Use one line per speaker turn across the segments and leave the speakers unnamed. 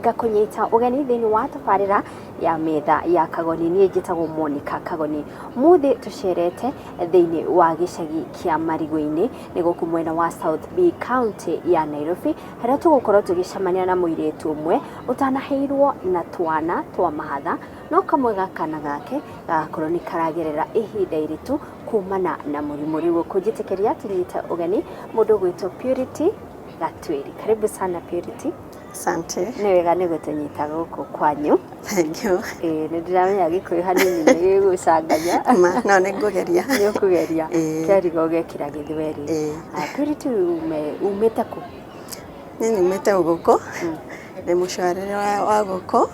Ngakũnyita ũgeni thĩinĩ wa tabarĩra ya metha ya Kagoni. Niĩ njĩtagwo Monica Kagoni. Mũthĩ tũcerete thĩinĩ wa gĩcagi kĩa Marigũ-inĩ, nĩ gũkũ mwena wa South B, county ya Nairobi, harĩa tũgũkorwo tũgĩcemania na mũirĩtu ũmwe ũtanaheirwo na twana twa mahatha, no kamwe ga kana gake gagakorwo nĩ karagerera ihinda iritũ kumana na mũrimũ. Rĩu ũkũnjĩtĩkĩria tũnyite ũgeni mũndũ ũgwĩtwo Purity Gatwĩri. Karibu sana, Purity.
Asante.
Nĩ wega nĩ gũtũnyita gũkũ kwanyu.
Thank you.
Ĩĩ, nĩ ndĩramenya Gĩkũyũ hanini nĩ gĩgũcanganya.
Ma, no nĩ ngũgeria.
Nĩ ũkũgeria.
Ĩĩ.
Kĩariga ũgekĩra Gĩthweri.
Ĩĩ.
Ah, Purity, umĩte kũ?
Niĩ nyumĩte o gũkũ. Ndĩ mũciarĩre wa gũkũ.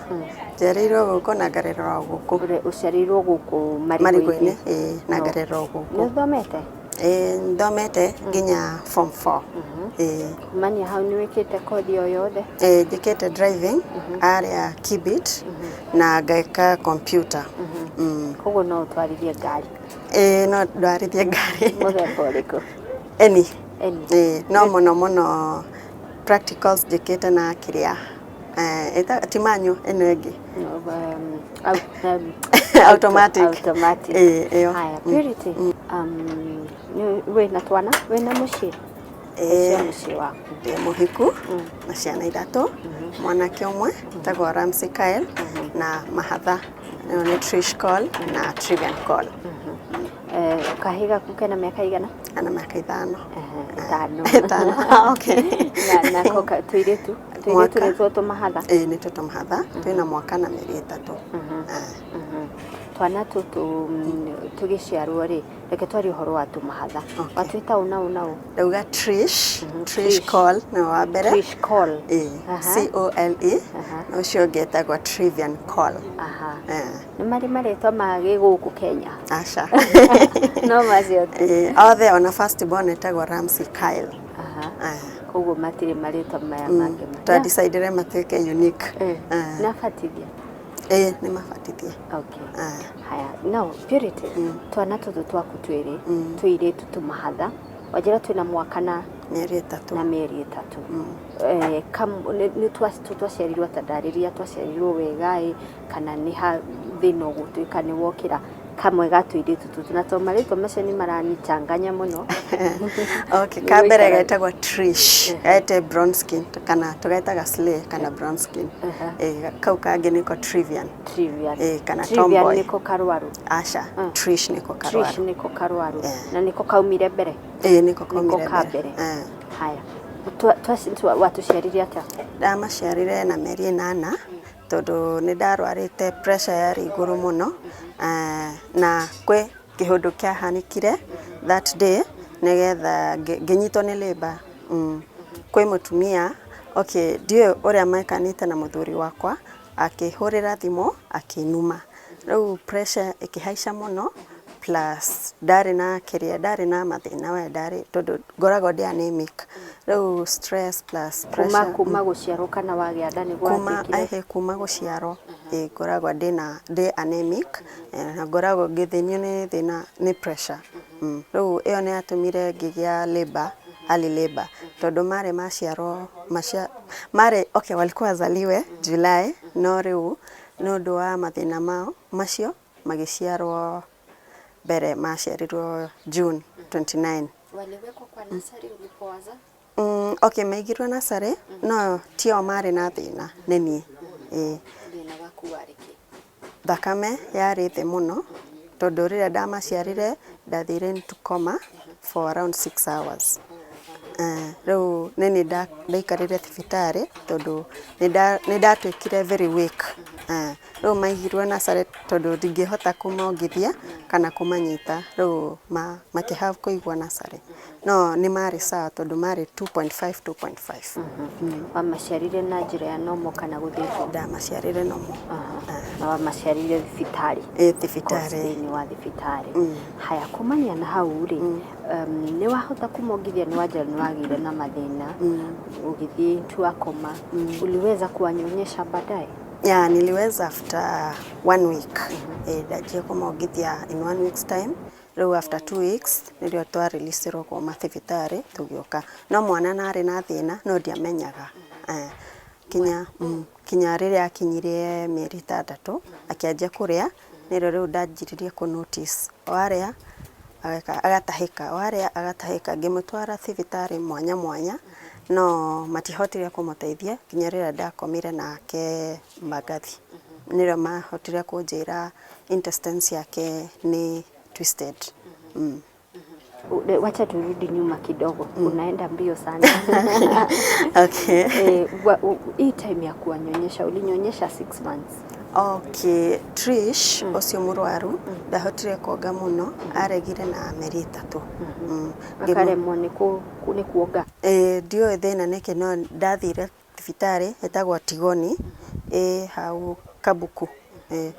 Njiarĩirwo gũkũ na ngarererwo gũkũ.
Ũciarĩirwo gũkũ
Marigũ-inĩ,
Marigũ-inĩ?
Ĩĩ, na
No.
ngarererwo
Nĩ
gũkũ.
ũthomete?
Ĩĩ, thomete nginya form 4. Ĩĩ.
Kumania hau nĩ wĩkĩte kothi o yothe?
Ĩĩ, njĩkĩte driving arĩa Kibit na ngeka computer.
Koguo no ũtwarithie ngari?
Ĩĩ, no ndwarithie ngari.
Mũthemba ũrĩkũ?
Any.
Any.
Ĩĩ, no mũno mũno practicals njĩkĩte na kĩrĩa ti manual, ĩno ĩngĩ. Automatic.
Automatic.
Ĩĩ, ĩyo.
Haya, Purity, wĩna twana, wĩna mũciĩ?
Ĩĩ.
Cia mũciĩ waku?
Ndĩ mũhiku na ciana ithatũ, mwanake ũmwe etagwo Ramsey Kyle na mahatha nĩo nĩ Trish Cole na Trivian Cole.
Kahĩĩ gaku kena mĩaka igana?
Ana mĩaka 5.
5.
5, ah, okay.
Na nako tũirĩtu? Tũirĩtu
Mwaka.
nĩtuo tũmahatha?
Ĩĩ, nĩtuo tũmahatha, twĩna mwaka na mĩeri 3.
Twana tũtũ tũgĩciarwo rĩ, reke twarie ũhoro wa tũmahatha.
Okay.
Watwĩta ũ na ũ na ũ?
Ndauga Trish, Trish
Trish.
Cole nĩwe wa mbere.
Trish Cole.
Ĩĩ, Cole. Na ũcio ũngĩ etagwo Trivian Cole.
Nĩ marĩ marĩtwa ma gĩgũkũ Kenya?
Aca.
No macio tu.
Ĩĩ, othe ona first born etagwo Ramsey Kyle.
Koguo matirĩ marĩtwa maya mangĩ.
Twa decidire matuĩke unique.
Nabatithia?
Ĩĩ, nĩ mabatithie.
Okay. Haya, no Purity, twana tũtũ twaku twĩrĩ, tũirĩtu tũmahatha, wanjĩra twĩna mwaka na
mĩeri 3.
Na mĩeri 3. Nĩ twaciarirwo atĩa? Ndarĩria, twaciarirwo wega ĩ, kana nĩ ha thĩna ũgũtuĩka nĩ wokĩra kamwe ga tũirĩtu tũtũ, na to marĩtwa macio nĩ maranichanganya mũno.
Okay, ka mbere getagwo Trish, gete brown skin, kana tũgetaga Slay kana brown skin. Kau kangĩ nĩko Trivian.
Trivian.
Ĩĩ, kana
Trivian
tomboy.
Nĩko karwaru?
Aca, Trish nĩko karwaru.
Trish nĩko karwaru. Na nĩko kaumire mbere?
Ĩĩ, nĩko kaumire
Nĩko ka
mbere.
mbere. Haya. Watũciarire atĩa?
Ndamaciarire na mĩeri 8 tondũ nĩ ndarwarĩte, pressure yarĩ igũrũ mũno, na kwĩ kĩũndũ kĩahanĩkire that day nĩgetha ngĩnyitwo nĩ labour. Kwĩ mũtumia, okay, ndiũĩ ũrĩa mekanĩte na mũthuri wakwa, akĩhũrĩra thimũ akĩnuma, rĩu pressure ĩkĩhaica mũno, plus ndarĩ na kĩrĩa, ndarĩ na mathĩna we ndarĩ, tondũ ngoragwo ndĩ anemic, rĩu stress plus pressure.
Kuma gũciarwo kana wagĩa nda nĩguo
Kuma
watuĩkire?
Ehe, kuma gũciarwo, ĩĩ, ngoragwo ndĩna ndĩ anemic na ngoragwo ngĩthĩnio nĩ thĩna nĩ pressure. Rĩu ĩyo nĩ yatũmire ngĩgĩa labour, early labour, tondũ marĩ maciarwo marĩ, okay, walikuwa wazaliwe July, no rĩu nĩ ũndũ wa mathĩna mao macio magĩciarwo mbere, maciarirwo June 29.
Waliwekwa kwa nursery ulipowaza?
Okay, maigirwo nursery, no tio marĩ na thĩna, nĩ niĩ. Ĩĩ.
Thĩna waku warĩ kĩ?
Thakame yarĩ thĩ mũno, tondũ rĩrĩa ndamaciarire ndathire into coma for around 6 hours. Rĩu nĩ niĩ ndaikarire thibitarĩ tondũ nĩ ndatuĩkire very weak. Rĩu maigirwo nursery tondũ ndingĩhota kũmongithia kana kũmanyita, rĩu makĩ have kũigwo nursery. No nĩ marĩ sawa tondũ marĩ 2.5 2.5.
Wamaciarire na njĩra ya normal kana gũthĩnjwo?
Ndamaciarire normal.
Na wamaciarire thibitarĩ?
Ĩĩ, thibitarĩ.
Thĩinĩ wa thibitarĩ. Haya, kumania na hau rĩ, nĩ wahota kũmongithia? Nĩ wanjĩra nĩ wagĩire na mathĩna ũgĩthiĩ into a coma. Uliweza kuwanyonyesha baadaye?
Yeah, niliweza after one week. Ndanjia kũmongithia in one week's time. Rĩu after 2 weeks nĩrĩo twareleasirwo kuma thibitarĩ tũgĩũka. No mwana narĩ na thĩna no ndiamenyaga. Kinya kinya rĩrĩa akinyirie mĩeri 6 akĩanjia kũrĩa, nĩrĩo rĩu ndanjiririe kũ notice o arĩa agatahĩka, o arĩa agatahĩka. Ngĩmũtwara thibitarĩ mwanya mwanya, no matihotire kũmũteithia nginya rĩrĩa ndakomire nake Mbagathi, nĩrĩo mahotire kũnjĩra intestines yake nĩ twisted.
Wacha turudi nyuma kidogo, unaenda mbio sana.
Okay.
Eh, hii time ya kuwanyonyesha, ulinyonyesha 6 months?
Okay, Trish ũcio mũrwaru ndahotire kuonga mũno, aregire na mĩeri 3.
Akaremwo nĩ kuonga?
Ĩĩ, ndiũĩ thĩna nĩkĩ, no ndathire thibitarĩ ĩtagwo Tigoni, ĩ hau Kabuku,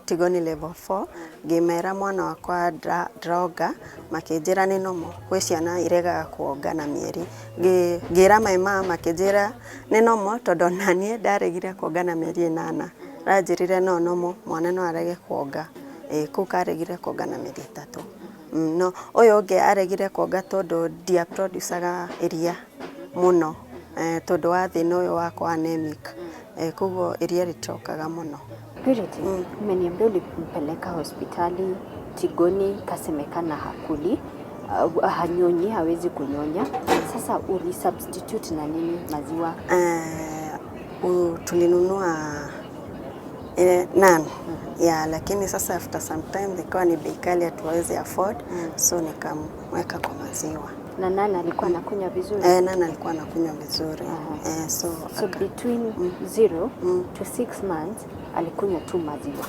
Tigoni level 4, ngĩmera mwana wakwa ndĩronga, makĩnjĩra nĩ normal, gwĩ ciana iregaga kuonga na mĩeri. Ngĩra my mom, makĩnjĩra nĩ normal tondũ onaniĩ ndaregire kuonga na mĩeri 8. Aranjĩrire no normal, mwana no arege kuonga. Ĩĩ, kũu karegire kuonga na mĩeri 3. No ũyũ ũngĩ aregire kuonga tondũ ndia producaga iria mũno, tondũ wa thĩna ũyũ wakwa anemic, koguo iria rĩtokaga mũno.
Purity, umeniambia ulimpeleka hospitali Tigoni, kasemekana hakuli, hanyonyi, hawezi kunyonya. Sasa uli substitute na nini maziwa?
Tulinunua ile nan ya, lakini sasa after some time ikawa ni bei kali, hatuwezi afford, so nikamweka kwa maziwa.
Na nani alikuwa anakunywa vizuri?
Nan alikuwa anakunywa vizuri. So,
So between 0 to 6 months alikunywa tu maziwa?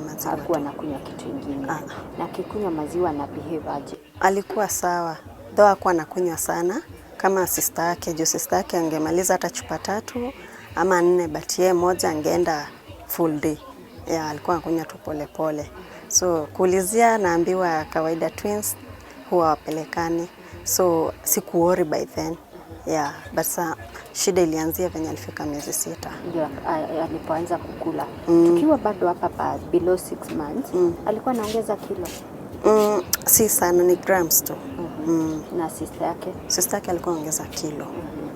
Maziwa.
Hakuwa anakunywa kitu ingine?
Ah.
Na akikunywa maziwa na behave aje?
Alikuwa sawa, though hakuwa anakunywa sana kama sister yake, juu sister yake angemaliza hata chupa tatu ama nne, but yeye moja angeenda full day. Yeah, alikuwa anakunywa tu polepole. So kuulizia naambiwa kawaida twins huwa wapelekani, so sikuworry by then. Yeah, but sa shida ilianzia venye alifika miezi 6.
Ndio alipoanza kukula. Tukiwa bado hapa pa below 6 months, alikuwa anaongeza kilo?
Si sana, ni grams tu.
Na sister yake?
Sister yake alikuwa ongeza kilo.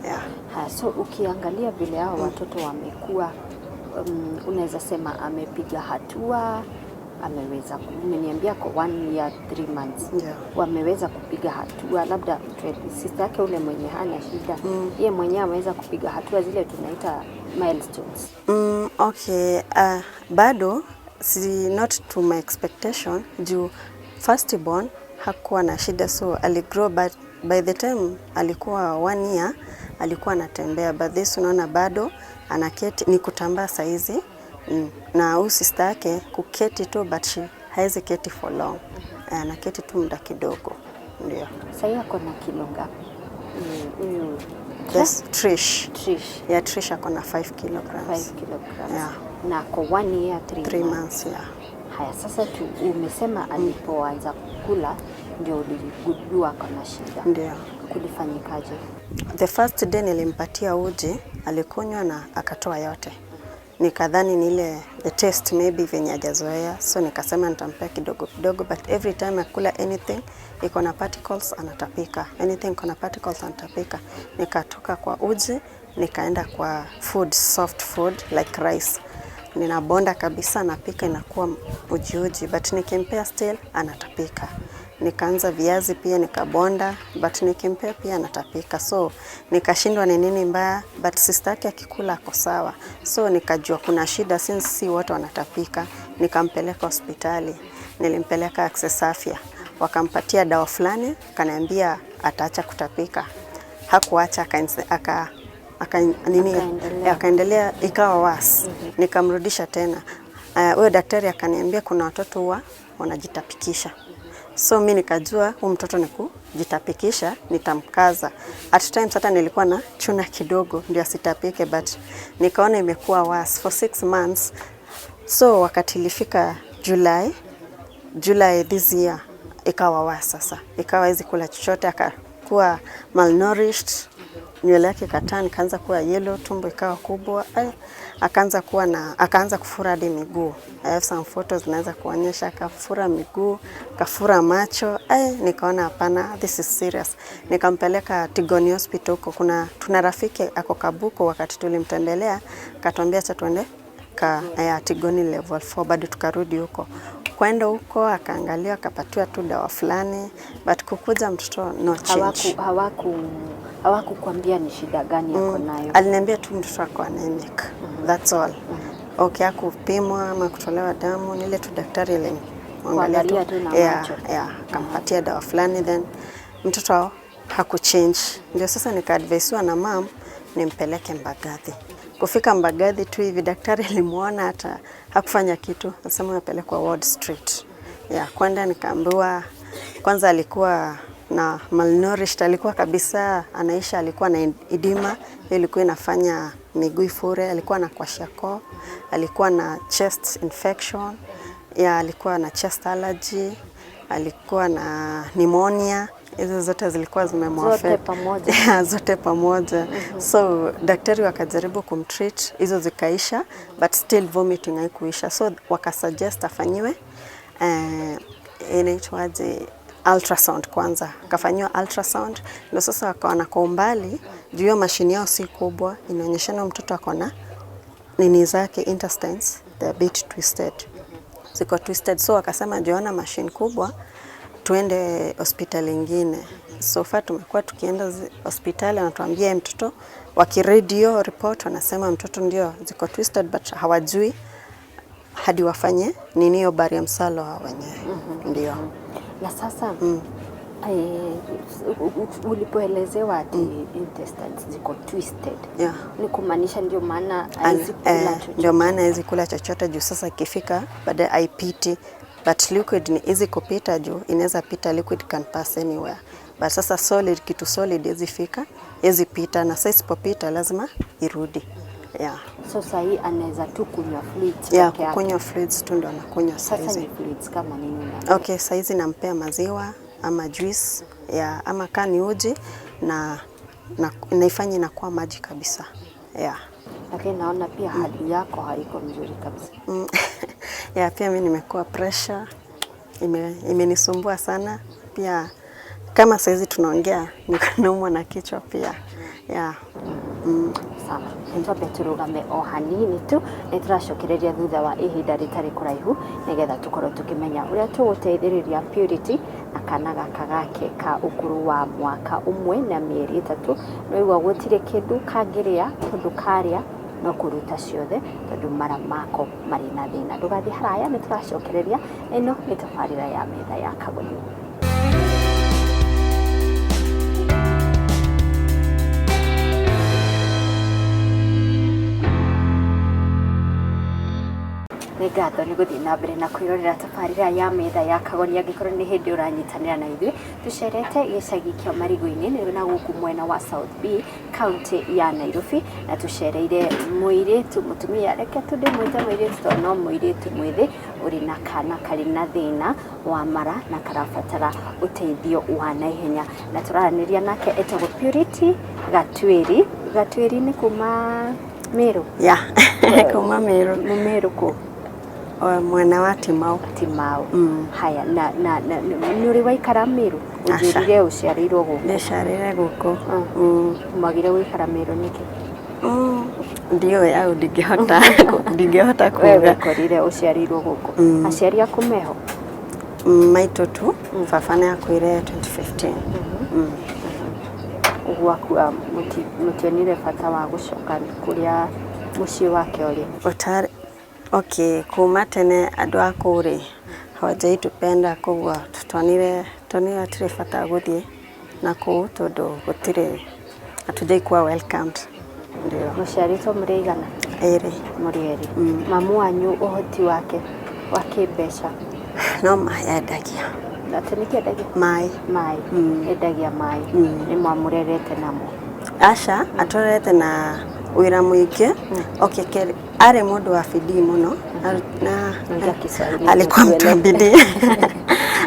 Yeah.
Ha, so ukiangalia vile hao watoto wamekuwa, unaweza sema amepiga hatua, ameweza, umeniambia kwa 1 year 3 months wameweza kupiga hatua, labda sister yake ule mwenye hana shida, ye mwenyewe ameweza kupiga hatua zile tunaita milestones?
Okay, bado si not to my expectation, juu firstborn hakuwa na shida, so aligrow, but by the time alikuwa 1 year alikuwa anatembea, but this unaona bado anaketi, ni kutambaa saizi. Na huyu sister yake kuketi tu, but she haezi keti for long. Anaketi tu muda kidogo, ndio.
Sahii ako na kilo ngapi huyu?
Yes, Trish.
Trish.
Yeah, Trish ako na 5 kilograms.
5 kilograms.
Yeah.
Na ako 1 year 3
3
months.
Months, yeah.
Haya, sasa tu umesema alipoanza kukula ndio uligundua ako na shida.
Ndio.
Kulifanyikaje?
The first day nilimpatia uji, alikunywa na akatoa yote. Nikadhani ni ile the taste maybe venye hajazoea, so nikasema nitampea kidogo kidogo, but every time akula anything iko na particles anatapika, anything iko na particles anatapika. Nikatoka kwa uji nikaenda kwa food, soft food like rice. Ninabonda kabisa, napika inakuwa uji uji, but nikimpea still anatapika. Nikaanza viazi pia nikabonda, but nikimpea pia anatapika, so nikashindwa ni nini mbaya, but sister yake akikula ako sawa, so nikajua kuna shida since si wote wanatapika. Nikampeleka hospitali, nilimpeleka Access Afya, wakampatia dawa fulani, kaniambia ataacha kutapika. Hakuacha, aka nini,
Akaendelea.
Akaendelea, ikawa worse. Nikamrudisha tena. Huyo daktari akaniambia kuna watoto huwa wanajitapikisha. So mi nikajua huu mtoto ni kujitapikisha, nitamkaza. At times hata nilikuwa na chuna kidogo ndio asitapike, but nikaona imekuwa worse for 6 months. So wakati ilifika July this year ikawa worse sasa, ikawa hawezi kula chochote, akakuwa malnourished. Nywele yake ikaturn ikaanza kuwa yellow, tumbo ikawa kubwa. Ay, akaanza kuwa na akaanza kufura hadi miguu. I have some photos naweza kuonyesha, akafura miguu, akafura macho. Ay, nikaona hapana, this is serious. Nikampeleka Tigoni Hospital huko. Kuna tuna rafiki ako Kabuko, wakati tulimtembelea akatuambia acha tuende ka ya Tigoni level 4, bado tukarudi huko kwenda huko akaangalia akapatiwa tu dawa fulani, but kukuja mtoto no change.
Hawakukwambia ni shida gani yako nayo?
Aliniambia tu mtoto ako anemic. That's all. Okay, hakupimwa ama kutolewa damu, ni ile tu daktari alimwangalia.
Kuangalia tu na
Yeah,
macho.
yeah, akampatia dawa fulani, then mtoto hakuchange. Ndio sasa nikaadvisiwa na mum nimpeleke Mbagathi. Kufika Mbagathi tu hivi daktari alimuona, hata hakufanya kitu, akasema apelekwa Ward Street. Yeah, kwenda nikaambiwa kwanza alikuwa na malnourished, alikuwa kabisa anaisha, alikuwa na edema, hiyo ilikuwa inafanya miguu ifure, alikuwa na kwashiorkor, alikuwa na chest infection, ya alikuwa na chest allergy, alikuwa na pneumonia. Hizo zote zilikuwa zimemuaffect.
Zote pamoja.
Yeah, zote pamoja. So daktari wakajaribu kumtreat, hizo zikaisha, but still vomiting haikuisha, so wakasuggest afanyiwe inaitwaje, ultrasound kwanza. Akafanyiwa ultrasound, ndio sasa wakaona kwa umbali juu hiyo mashini yao si kubwa, inaonyeshana mtoto ako na nini zake intestines, they're a bit twisted, ziko twisted. So wakasema jiona machine kubwa, tuende hospitali ingine. So far tumekuwa tukienda hospitali, wanatuambia mtoto, wakiread hiyo report wanasema mtoto ndio ziko twisted, but hawajui hadi wafanye nini hiyo barium swallow hao wenyewe. Ndio.
Na sasa ulipoelezewa ati intestines ziko twisted, ni kumaanisha ndio maana hawezi kula chochote?
Ndio maana hawezi kula chochote juu sasa ikifika baadaye haipiti, but liquid ni easy kupita juu inaweza pita, liquid can pass anywhere, but sasa solid, kitu solid haiwezi fika, haiwezi pita, na sasa isipopita lazima irudi. Yeah.
So sahii anaweza tu kunywa fluids
Yeah,
peke yake?
Kukunywa fluids tu ndo anakunywa
Sasa
saizi.
ni fluids kama nini unampea?
Okay, saizi nampea maziwa ama juice ya ama kaa ni uji na naifanya inakuwa maji kabisa. Yeah.
Lakini naona pia hali yako haiko mzuri kabisa.
Yeah, pia mi nimekuwa pressure imenisumbua sana pia, kama saizi tunaongea niko naumwa na kichwa pia. Yeah.
Sawa, twambe turugame o hanini tu, nĩ tũracokereria thutha wa ihinda rĩtarĩ kũraihu nĩgetha tũkorwo tũkĩmenya ũrĩa tũgũteithĩrĩria Purity na kana gaka gake ka ũkũrũ wa mwaka 1 na mĩeri 3. Nĩwaigua gũtirĩ kĩndũ kangĩrĩa, tondũ karĩa no kũruta ciothe, tondũ mara mako marĩ na thĩna. Ndũgathiĩ haraya, nĩ tũracokereria. Ĩno nĩ tabarĩra ya Metha ya Kagoni. Nĩ ngatho nĩ gũthiĩ na mbere na kwĩrorera tabarĩra ya Metha ya Kagoni. Angĩkorwo nĩ hĩndĩ ũranyitanĩra na ithuĩ, tũcerete gĩcagi kĩa Marigũ-inĩ na gũkũ mwena wa South B, kaunti ya Nairobi, na tũcereire mũirĩtu, mũtumia, reke tu ndĩmwĩte mũirĩtu tondũ no mũirĩtu mwĩthĩ, ũrĩ na kana karĩ na thĩna wa mara na karabatara ũteithio wa naihenya, na tũraranĩria nake etagwo Purity Gatuĩri. Gatuĩri nĩ kuma Meru?
Yeah. Kuma Meru.
Nĩ Meru kũ?
O, mwena wa Timau.
Timau. Haya, na nĩ ũrĩ waikara Meru?
Aca.
Ũnjĩrire ũciarĩirwo gũkũ.
Ndĩciarĩre gũkũ.
Mwagire gũikara Meru nĩkĩ?
Ndiũĩ au, ndingĩhota
We
kuga.
Wekorire ũciarĩirwo gũkũ. Aciari aku meho?
Maitũ tu, baba nĩ akuire 2015.
Ũguo akua mũtionire bata wa gũcoka kũrĩa mũciĩ wake ũrĩ?
Ũtarĩ okay, kuma tene andũ a kũu rĩ hawajaitupenda, koguo tuonire hatirĩ bata gũthiĩ na kũu tondũ gũtirĩ, hatujaikuwa welcomed. Ndio.
Mũciarĩtwo mũrĩ aigana?
Ĩrĩ.
Mũrĩ erĩ. Mamu wanyu ũhoti wake wa kĩmbeca?
No maĩ endagia.
Atĩ nĩkĩ endagia?
Maĩ.
Maĩ. Endagia maĩ. Nĩ mwamũrerete namo?
Aca, atũrerete na wĩra mũingĩ. Okay, kerĩ arĩ mũndũ wa bidii mũno na
Ongea Kiswahili
alikuwa mtu wa
tukuelewe.
bidii,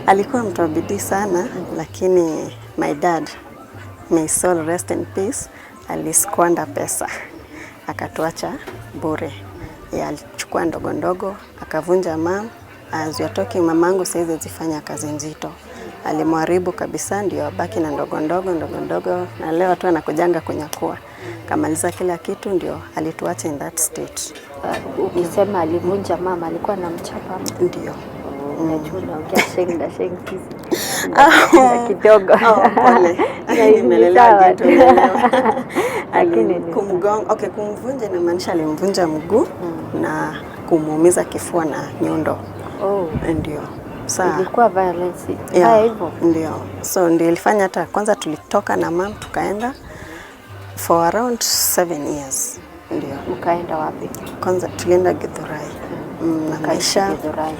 alikuwa mtu wa bidii sana, lakini my dad, may soul rest in peace, Alisquander pesa akatuacha bure. Ya, alichukua ndogo ndogo akavunja mum. As we are talking, mamangu saizi zifanya kazi nzito, alimharibu kabisa, ndio abaki na ndogo ndogo ndogo ndogo, na leo tu anakujanga kunyakua. Kamaliza kila kitu, ndio alituacha in that state.
Ukisema alivunja mama, alikuwa anamchapa ama?
Ndio.
Unajua unaongea sheng na sheng na kidogo.
Oh, pole.
Na ni
Nimelelewa
sawa
ghetto,
tu.
unaelewa.
Lakini ni sawa.
Kumgonga, okay, kumvunja inamaanisha alimvunja mguu na kumuumiza kifua na nyundo.
Oh,
Ndio. Saa
ilikuwa violence
yeah,
mbaya hivyo.
ndio. So ndio ilifanya hata kwanza tulitoka na mum tukaenda for around 7 years. Ndio.
Mkaenda wapi?
Kwanza tulienda Githurai. Na
Mkaishi
maisha
Githurai.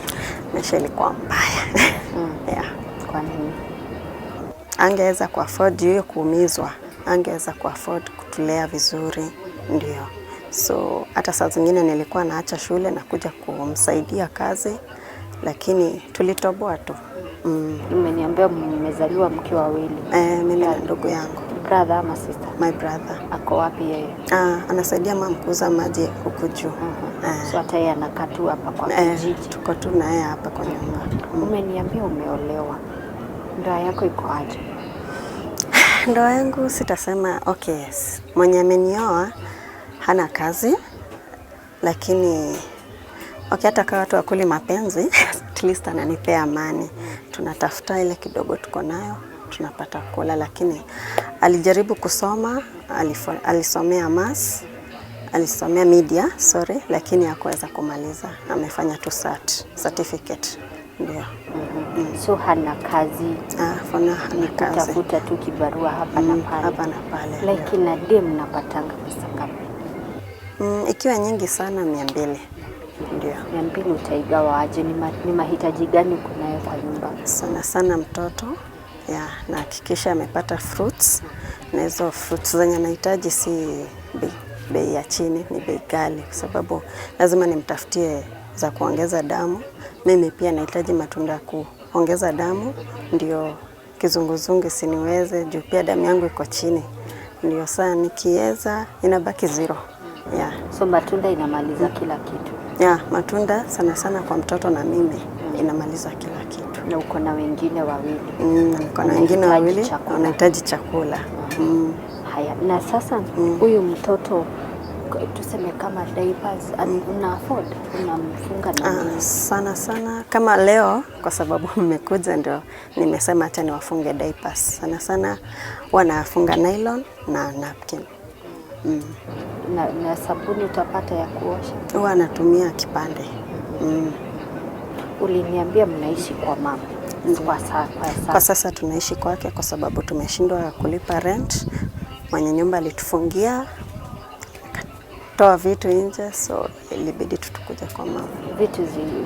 maisha ilikuwa mbaya. Yeah.
Kwa nini?
Angeweza kuafford hiyo kuumizwa, angeweza kuafford kutulea vizuri, ndio. So hata saa zingine nilikuwa naacha shule na kuja kumsaidia kazi, lakini tulitoboa tu.
Umeniambia mmezaliwa mkiwa wawili.
Eh, mimi na ndugu yangu,
Brother ama sister?
My brother.
Ako wapi yeye?
Ah, anasaidia mama kuuza maji huku juu. Eh,
So hata yeye anakaa tu hapa kwa
eh,
kijiji.
tuko tu na yeye hapa kwa nyumba.
Umeniambia umeolewa. Ndoa yako iko aje?
Ndoa yangu sitasema okay, yes. Mwenye amenioa hana kazi, lakini okay, hata kama watu wakuli mapenzi at least ananipea amani. Tunatafuta ile kidogo tuko nayo tunapata kula, lakini alijaribu kusoma, alisomea mass, alisomea media sorry, lakini hakuweza kumaliza. Amefanya tu certificate ndio.
So hana kazi,
Ah, for now hana kazi.
kutafuta tu kibarua hapa na pale.
Hapa na pale.
Like in a day mnapatanga pesa ngapi?
Ikiwa nyingi sana 200 ndio.
200 utaigawa aje? Ni mahitaji gani uko nayo kwa nyumba?
Sana sana mtoto ya nahakikisha amepata fruits, na hizo fruits zenye anahitaji si bei ya chini, ni bei ghali, kwa sababu lazima nimtafutie za kuongeza damu. Mimi pia nahitaji matunda ya kuongeza damu, ndio kizunguzungu siniweze, juu pia damu yangu iko chini, ndio saa nikiweza inabaki zero, yeah.
So matunda inamaliza kila kitu,
Yeah, matunda sana sana kwa mtoto na mimi inamaliza kila kitu.
Na uko na wengine wawili.
Na niko na wengine
Wanahitaji
wawili
chakula.
wanahitaji chakula.
Haya, na sasa huyu mtoto tuseme kama diapers, una afford? Unamfunga na
Ah,
nini?
sana sana kama leo kwa sababu mmekuja ndio nimesema acha niwafunge diapers. Sana sana wanafunga nylon na napkin.
Na sabuni utapata ya kuosha?
Huwa anatumia kipande.
Uliniambia mnaishi kwa mama kwa
Kwa
sasa.
sasa tunaishi kwake kwa sababu tumeshindwa kulipa rent. Mwenye nyumba alitufungia akatoa vitu nje, so ilibidi tutukuje kwa mama.
Vitu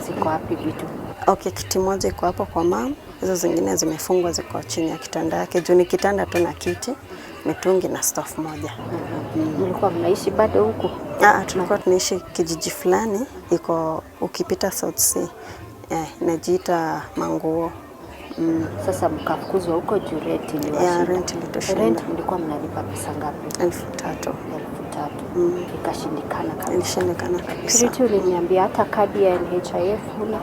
ziko wapi vitu?
Okay, kiti moja iko hapo kwa mama, hizo zingine zimefungwa ziko chini ya kitanda yake, juu ni kitanda tu na kiti, mitungi na stove moja.
Mlikuwa mnaishi bado huku?
Ah, tulikuwa tunaishi kijiji fulani iko ukipita South C. Eh, inajiita Manguo.
Sasa mkafukuzwa huko juu rent iliwashinda.
Yeah, rent ilitushinda.
Rent mlikuwa mnalipa pesa ngapi?
3,000.
3,000. Ikashindikana kabisa.
Ilishindikana kabisa.
Purity, uliniambia hata kadi ya NHIF huna?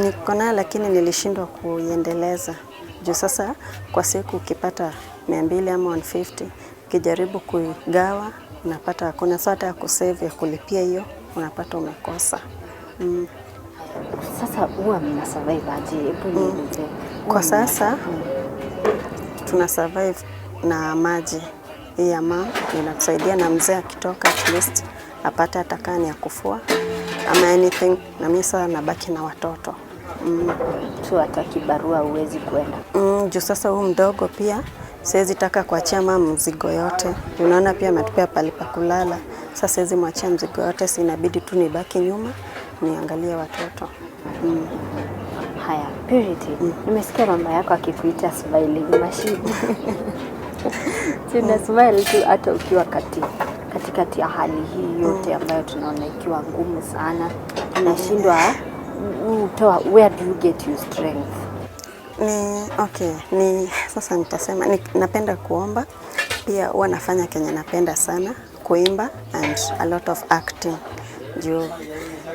Niko nayo lakini nilishindwa kuiendeleza juu sasa kwa siku ukipata 200 ama 150 ukijaribu kuigawa unapata hakuna. Sasa hata ya kusave ya kulipia hiyo unapata umekosa.
Sasa huwa mna survive aje? Hebu nieleze. Huwa
Kwa sasa tuna survive na maji hii ya mama inatusaidia, na mzee akitoka at least apate hata kaa ni ya kufua ama anything, na mimi sasa nabaki na watoto.
Tu hata kibarua huwezi kwenda.
Juu sasa huu mdogo pia siwezi taka kuachia mama mzigo yote. Juu unaona pia ametupea pali pa kulala. Sasa siwezi mwachia mzigo yote, si inabidi tu nibaki nyuma niangalie watoto.
Haya, Purity, nimesikia mama yako akikuita smiling machine. Tuna smile tu hata ukiwa katikati ya hali hii yote ambayo tunaona ikiwa ngumu sana, tunashindwa utoa, where do you get your strength?
Ni okay, ni sasa nitasema ni, napenda kuomba. Pia huwa nafanya kenye napenda sana, kuimba and a lot of acting. Juu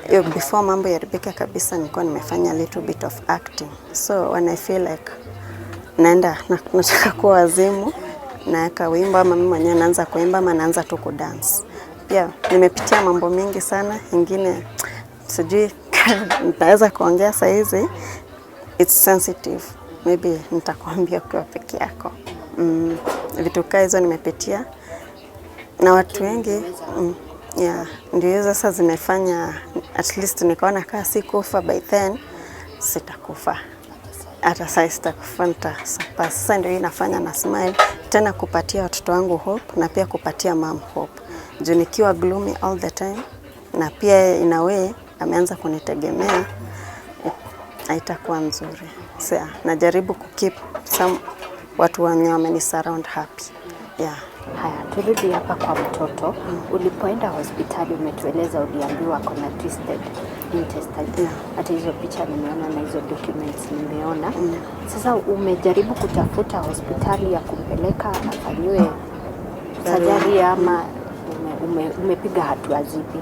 hiyo before mambo yaharibike kabisa nilikuwa nimefanya little bit of acting. So when I feel like naenda nataka kuwa wazimu, naweka wimbo ama mimi mwenyewe naanza kuimba ama naanza tu kudance. Pia nimepitia mambo mingi sana, ingine sijui nitaweza kuongea saizi, it's sensitive, maybe nitakwambia ukiwa peke yako. Vitu kaa hizo nimepitia na watu wengi yeah, ndio hizo sasa zimefanya at least nikaona kaa sikufa by then sitakufa hata sasa sitakufa, nitasurpass. Sasa ndio hii inafanya na smile tena, kupatia watoto wangu hope na pia kupatia mom hope, juu nikiwa gloomy all the time, na pia in a way ameanza kunitegemea, haitakuwa nzuri. So, najaribu kukeep some watu wenye wameni surround happy. Yeah.
Haya, turudi hapa kwa mtoto. Ulipoenda hospitali umetueleza uliambiwa kuna twisted intestine.
Yeah.
Hata hizo picha nimeona na hizo documents nimeona. Sasa umejaribu kutafuta hospitali ya kumpeleka afanyiwe surgery ama umepiga hatua zipi?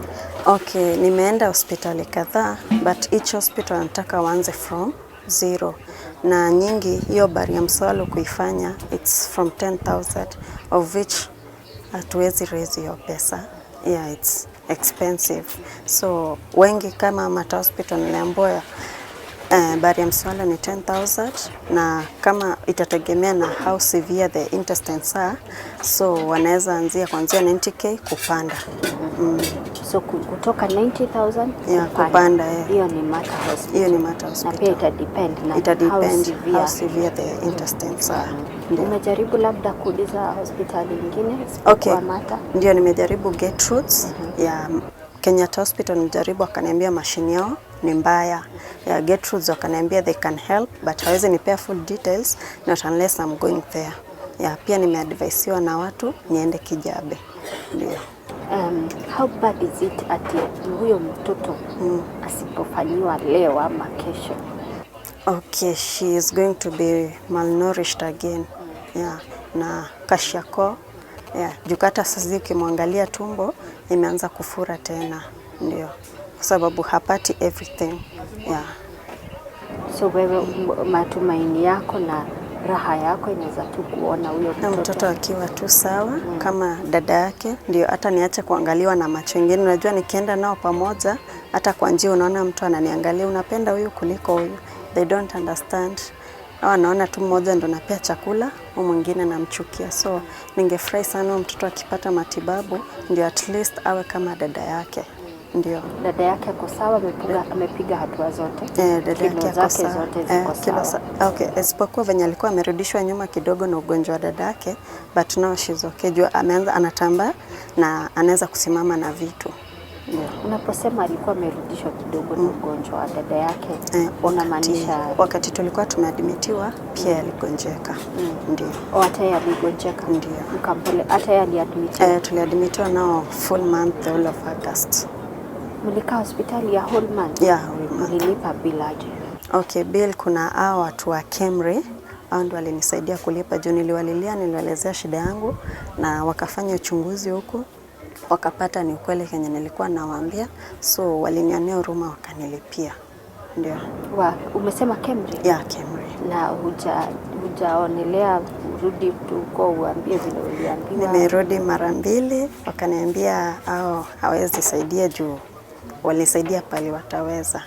Okay, nimeenda hospitali kadhaa but each hospital anataka waanze from zero, na nyingi hiyo barium swallow kuifanya it's from 10,000 of which hatuwezi raise hiyo pesa. Yeah, it's expensive. So wengi kama Mater Hospital niliambiwa barium swallow ni 10,000 na kama itategemea na how severe the intestines are, so wanaweza anzia kuanzia 90K kupanda.
So kutoka 90,000
Yeah, kupanda, yeah.
Hiyo ni Mater Hospital.
Hiyo ni Mater
Na
Hospital.
pia ita depend na
Ita
how
depend
severe.
how severe the intestines are. Ndio.
Umejaribu labda kuuliza hospitali ingine isipokuwa
Okay.
Mater?
Ndio nimejaribu Gertrudes ya Kenyatta Hospital, nimejaribu wakaniambia mashine yao ni mbaya. Ya Gertrudes wakaniambia they can help but hawezi nipea full details not unless I'm going there. Ya pia nimeadvisiwa na watu niende Kijabe. Ndio.
How bad is it ati huyo mtoto asipofanyiwa leo ama kesho?
Okay, she is going to be malnourished again. Yeah, na kwashiorkor. Yeah, juu hata sasa ukimwangalia tumbo imeanza kufura tena. Ndio. Kwa sababu hapati everything. Yeah.
So wewe matumaini yako na raha yako inaweza tu kuona huyo
Na
mtoto
mtoto akiwa tu sawa kama dada yake, ndio hata niache kuangaliwa na macho ingine. Unajua, nikienda nao pamoja, hata kwa njia unaona mtu ananiangalia, unapenda huyu kuliko huyu. They don't understand. Hao wanaona tu mmoja ndo napea chakula, huyu mwingine namchukia. So ningefurahi sana huyu mtoto akipata matibabu, ndio at least awe kama dada yake. Ndio.
Dada yake ako sawa, amepiga hatua zote.
Eh, dada
Kilo
yake ako
zake
sawa.
zote
Eh,
ziko
kilo
sawa.
okay, isipokuwa venye alikuwa amerudishwa nyuma kidogo na ugonjwa wa dada yake, but now she's okay. Juu ameanza anatambaa na anaweza kusimama na vitu. Ndio.
Unaposema alikuwa amerudishwa kidogo na ugonjwa wa dada yake,
Eh,
unamaanisha
wakati tulikuwa tumeadmitiwa pia aligonjeka. Ndio.
Oh, hata yeye aligonjeka?
Ndio.
Mkampele, hata yeye aliadmitiwa?
Eh, tuliadmitiwa nao full month, the whole of August.
Mlikaa hospitali ya whole month?
Yeah, whole month.
Mlilipa bill aje?
Okay, bill kuna hao watu wa Kemri hao ndio walinisaidia kulipa juu niliwalilia, niliwaelezea shida yangu na wakafanya uchunguzi huku wakapata ni ukweli kenye nilikuwa nawaambia, so walinionea huruma wakanilipia. Ndio.
Umesema Kemri?
Yeah, Kemri.
Na hujaonelea urudi tu huko uambie vile uliambiwa?
Nimerudi mara mbili, wakaniambia hao hawezi saidia juu walisaidia pale wataweza.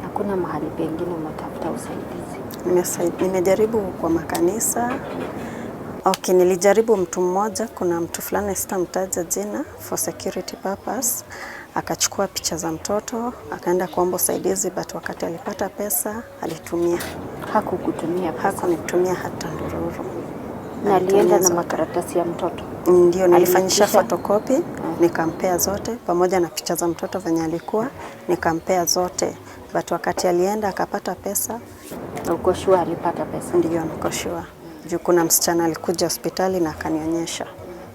Hakuna mahali pengine umetafuta usaidizi?
Nimejaribu kwa makanisa. Okay, nilijaribu mtu mmoja, kuna mtu fulani sitamtaja jina for security purpose, akachukua picha za mtoto akaenda kuomba usaidizi, but wakati alipata pesa alitumia.
Hakukutumia pesa?
Hakunitumia hata ndururu.
Na alienda
Alitumia
na
zote.
makaratasi ya mtoto?
Ndio, nilifanyisha
Aliitisha?
photocopy nikampea zote pamoja na picha za mtoto venye alikuwa, nikampea zote, but wakati alienda akapata pesa.
Na uko sure alipata pesa?
Ndio, niko sure. Juu kuna msichana alikuja hospitali na akanionyesha.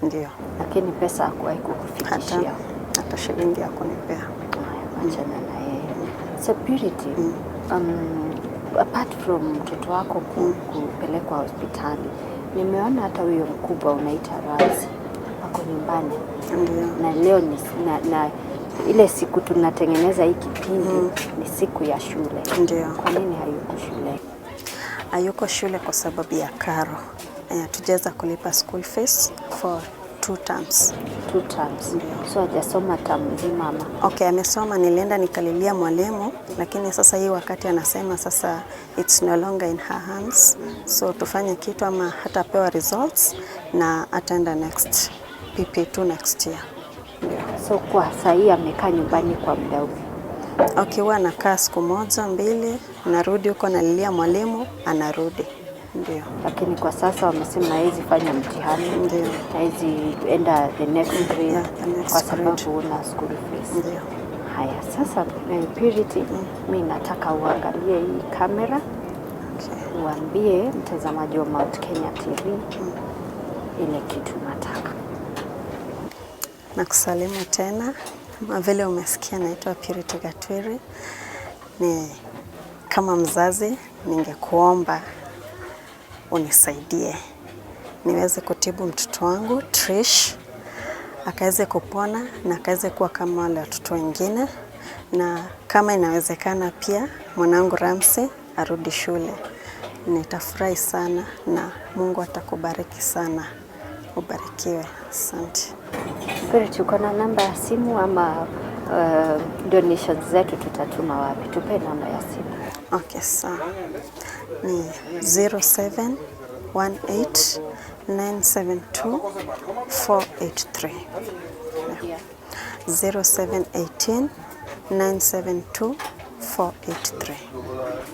Ndio.
Lakini pesa hakuwahi
Hata,
kukufikishia?
hata shilingi hakunipea.
Haya, achana na yeye. So Purity, apart from mtoto wako kupelekwa hospitali, Nimeona hata huyo mkubwa unaita Ramsi ako nyumbani.
Ndio.
Na leo ni, na ile siku tunatengeneza hii kipindi ni siku ya shule.
Ndio.
Kwa nini hayuko shule?
Hayuko shule kwa sababu ya karo. Hatujaweza kulipa school fees for 2 terms.
2 terms. So hajasoma term nzima ama?
Okay, amesoma, nilienda nikalilia mwalimu, lakini sasa hii wakati anasema sasa it's no longer in her hands, so tufanye kitu ama hatapewa results na ataenda next PP2 next year. Ndio.
So kwa sahii amekaa nyumbani kwa muda huu?
Okay, huwa anakaa siku moja mbili, narudi huko nalilia mwalimu, anarudi. Ndio.
Lakini kwa sasa wamesema hawezi fanya mtihani,
Ndio.
hawezi enda the next grade,
Yeah, the next
kwa
grade.
sababu una school fees.
Ndio.
Haya, sasa Purity, mi nataka uangalie hii kamera.
Okay.
Uambie mtazamaji wa Mount Kenya TV ile kitu nataka.
Nakusalimu tena kama vile umesikia, naitwa Purity Gatwiri. Ni kama mzazi, ningekuomba unisaidie niweze kutibu mtoto wangu Trish akaweze kupona na akaweze kuwa kama wale watoto wengine, na kama inawezekana pia mwanangu Ramsey arudi shule. Nitafurahi sana na Mungu atakubariki sana. Ubarikiwe. Asante.
Purity, uko na namba ya simu ama donations zetu tutatuma wapi? Tupe namba ya simu.
Okay, sawa. Ni 0718 972 483.
Yeah.
0718 972 483.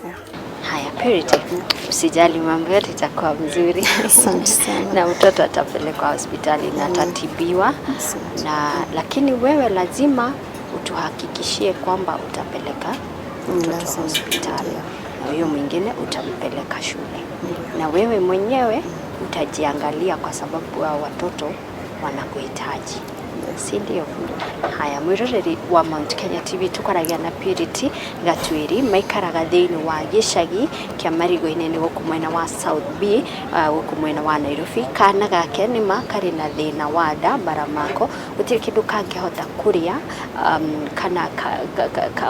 Yeah.
Haya, Purity, usijali, mambo yote itakuwa mzuri.
Asante sana.
Na mtoto atapelekwa hospitali na atatibiwa.
Asante.
Na lakini wewe lazima utuhakikishie kwamba utapeleka mtoto
Lazima.
hospitali
Ndio.
na huyo mwingine utampeleka shule, na wewe mwenyewe utajiangalia kwa sababu hao watoto wanakuhitaji, si ndio? Haya, mwiroreri wa Mount Kenya TV, tukaragia na Purity Gatwiri, maikaraga thĩinĩ wa gĩcagi kĩa Marigo-inĩ, nĩ gũkũ mwena wa South B, gũkũ mwena wa Nairobi. Kana gake nĩma karĩ na thĩna wa nda mara mako, gũtirĩ kĩndũ kangĩhota kũrĩa, kana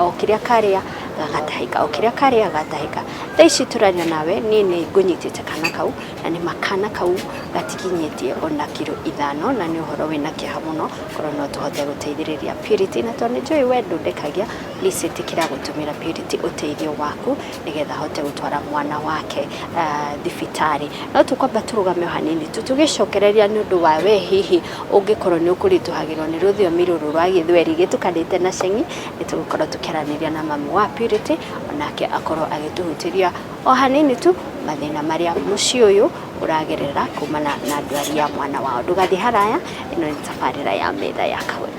o kĩrĩa karĩa gagatahĩka, o kĩrĩa karĩa gagatahĩka. Thaa ici tũraria nawe, niĩ nĩ ngũnyitĩte kana kau, na nĩ makana kau gatikinyĩtie ona kiro 5, na nĩ ũhoro wĩna kĩeha mũno. Korwo no tũhote gũteithĩrĩria Purity, na tondũ nĩ njũĩ we ndũndekagia, please ĩtĩkĩra gũtũmĩra Purity ũteithio waku nĩgetha ahote gũtwara mwana wake thibitarĩ. No tũkwamba tũrũgame o hanini tu tũgĩcokereria, nĩ ũndũ wa we hihi ũngĩkorwo nĩ ũkũritũhagĩrwo nĩ rũthiomi rũrũ rwa gĩthweri gĩtukanĩte na cengi, nĩ tũgũkorwo tũkĩaranĩria na mamu wa Purity, onake akorwo agĩtũhutĩria o hanini tu mathĩna marĩa mũciĩ ũyũ ũragerera kumana na ndwari ya mwana wao. Ndũgathiĩ haraya, ĩno nĩ tabarĩra ya Metha ya Kagoni.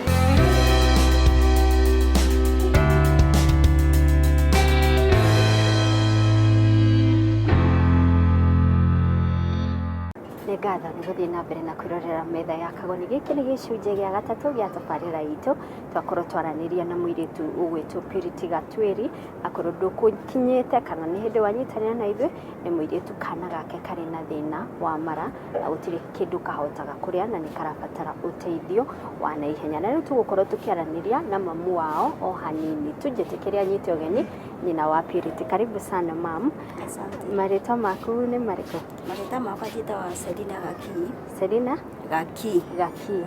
Nĩ ngatho nĩ gũthiĩ na mbere na kwĩrorera Metha ya Kagoni. Gĩkĩ nĩ gĩcunjĩ gĩa gatatũ gĩa tabarĩra itũ. Twakorwo twaranĩria na mũirĩtu ũgwĩtwo Purity Gatwĩri. Akorwo ndũkũkinyĩte kana nĩ hĩndĩ wanyitanĩra na ithuĩ, nĩ mũirĩtu kana gake karĩ na thĩna wa mara na gũtirĩ kĩndũ kahotaga kũrĩa na nĩ karabatara ũteithio wa naihenya. Na rĩu tũgũkorwo tũkĩaranĩria na mamu wao o hanini tũnjĩtĩkĩre anyite ũgeni nyina wa Purity. Karibu sana, mam.
Asante.
Marĩtwa maku nĩ marĩkũ?
Marĩtwa makwa njĩtagwo Selina Gaki.
Selina
Gaki.
Gaki.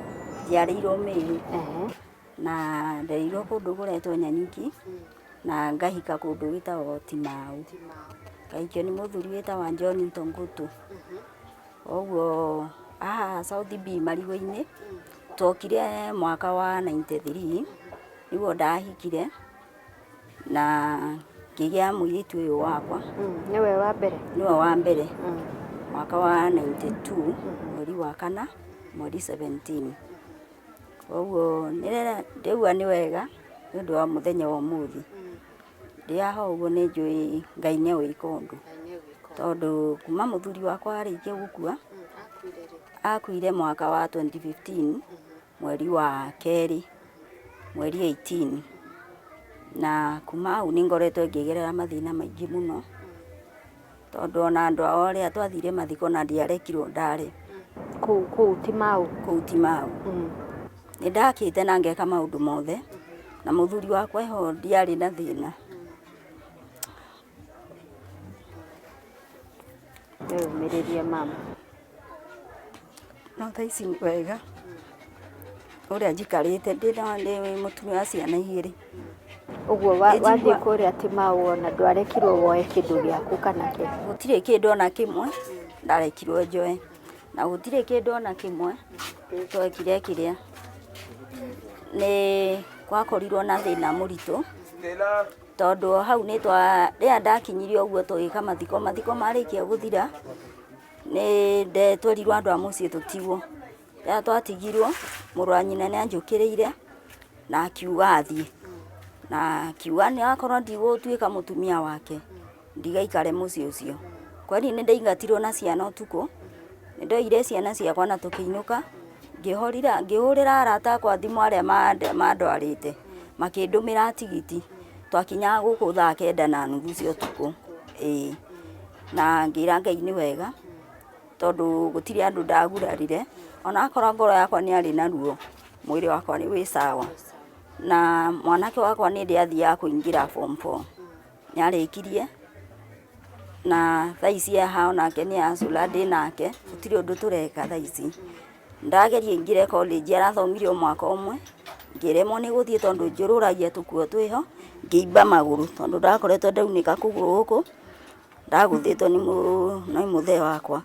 Njiarĩirwo Meru. Na ndereirwo kũndũ kũretwo Nyanyuki na ngahika kũndũ gwĩtagwo Timau. Ngahikio nĩ mũthuri wĩtagwo John Ntongutu. Ũguo haha South B Marigũ-inĩ twokire mwaka wa 93, nĩguo ndahikire na ngĩgĩa mũirĩtu ũyũ wakwa.
Nĩwe wa mbere?
Nĩwe wa mbere. Mwaka wa 92, mweri wa kana, mweri 17. Koguo ndĩraigua nĩ wega nĩ ũndũ wa mũthenya wa ũmũthĩ. Ndĩ haha ũguo nĩ njũĩ Ngai nĩ egwĩka ũndũ, tondũ kuma mũthuri wakwa arĩkia gũkua, akuire mwaka wa 2015, mweri wa kerĩ, mweri 18, na kuma hau nĩ ngoretwo ngĩgerera mathĩna maingĩ mũno. Tondũ ona andũ ao arĩa twathire mathiko na ndiarekirwo ndare.
Kũu kũu ti mau.
Kũu ti mau. Nĩ ndakĩte na ngeka maũndũ mothe na mũthuri wakwa eho ndiarĩ na thĩna.
Wĩyũmĩrĩrie mama.
No thaa ici nĩ wega ũrĩa njikarĩte ndĩ mũtumia wa ciana igĩrĩ.
Ũguo wathiĩ kũrĩa ti mau ona ndwarekirwo woe kĩndũ gĩaku kana kĩ?
Gũtirĩ kĩndũ ona kĩmwe ndarekirwo njoe na gũtirĩ kĩndũ ona kĩmwe twekire kĩrĩa nĩ gwakorirwo na thĩna mũritũ tondũ hau nĩ twa rĩrĩa ndakinyirie ũguo tũgĩka mathiko, mathiko marĩkia gũthira nĩ twerirwo andũ a mũciĩ tũtigwo. Rĩrĩa twatigirwo mũrũ wa nyina nĩ anjũkĩrĩire na akiuga athiĩ, na akiuga akorwo ndigũtuĩka mũtumia wake ndigaikare mũciĩ ũcio. Kweli nĩ ndaingatirwo na ciana ũtukũ, nĩ ndoire ciana ciakwa na tũkĩinũka, ngĩhũrĩra arata akwa thimũ arĩa mandwarĩte, makĩndũmĩra tigiti, twakinyaga gũkũ thaa kenda na nuthu cia ũtukũ, ĩĩ. Na ngĩra Ngai nĩ wega, tondũ gũtirĩ andũ ndagurarire, ona akorwo ngoro yakwa nĩ yarĩ na ruo, mwĩrĩ wakwa wĩ sawa. Na mwanake wakwa nĩ hĩndĩ athiaga kũingĩra form four, nĩ arĩkirie, na thaa ici e haha onake nĩ hustler ndĩ nake, gũtirĩ ũndũ tũreka thaa ici. Ndageria aingĩre college arathomire o mwaka ũmwe, ngĩremwo nĩ gũthiĩ tondũ njũrũragia tũkuo twĩho, ngĩimba magũrũ tondũ ndakoretwo ndaunĩka kũgũrũ gũkũ, ndagũthĩtwo nĩ mũthee wakwa.